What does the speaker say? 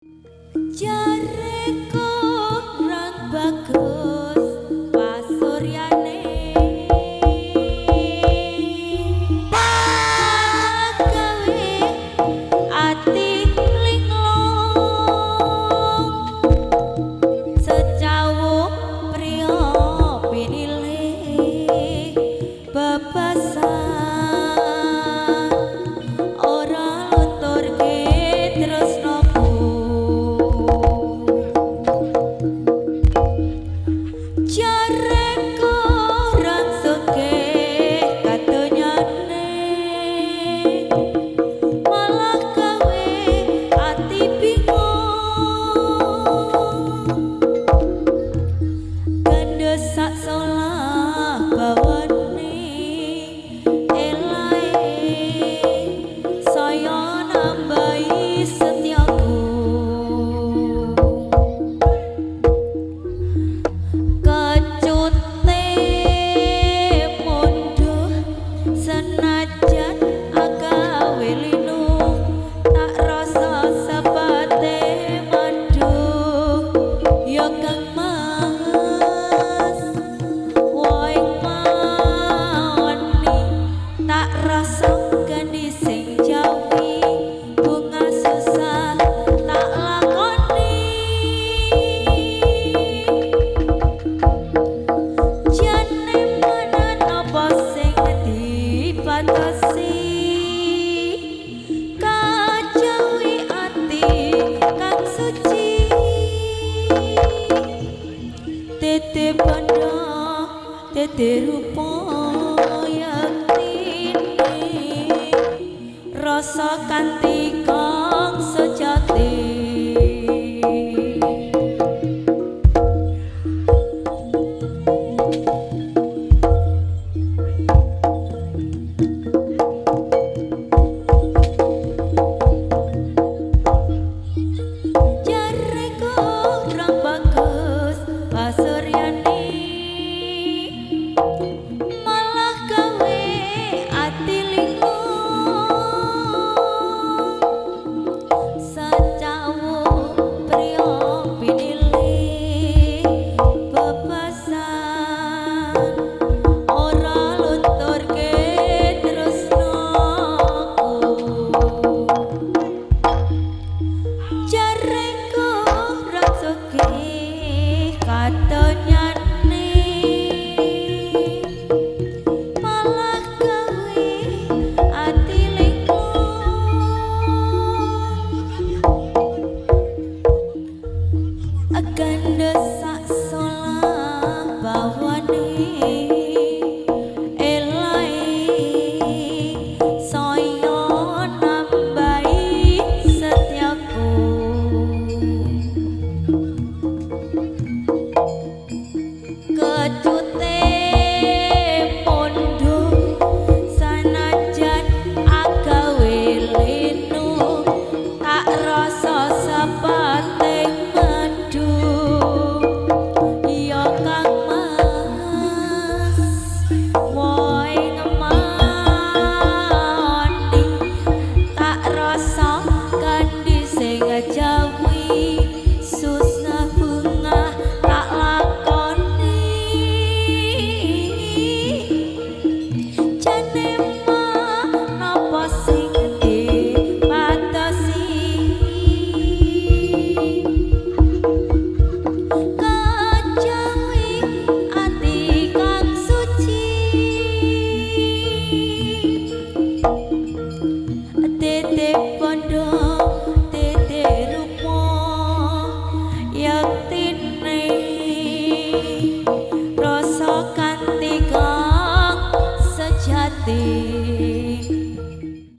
Jare kurang bagus pasuryane, gawe ati linglung, secawuk priya pinilih bebasan ora lunturke tresnaku. Jare kurang sugih kadonyane, malah gawe ati bingung, kandesak solah bawane elahe saya nambahi setyaku. Kecute munduh senajan agawe linu, tak rasa sepate madu ya Kang Mas, woing mani tak rasa gendhi sing jawi, bunga susah tak lakoni. Jane manan apa sing dipatasi, kajawi ati kang suci, tete bondo tete rupa.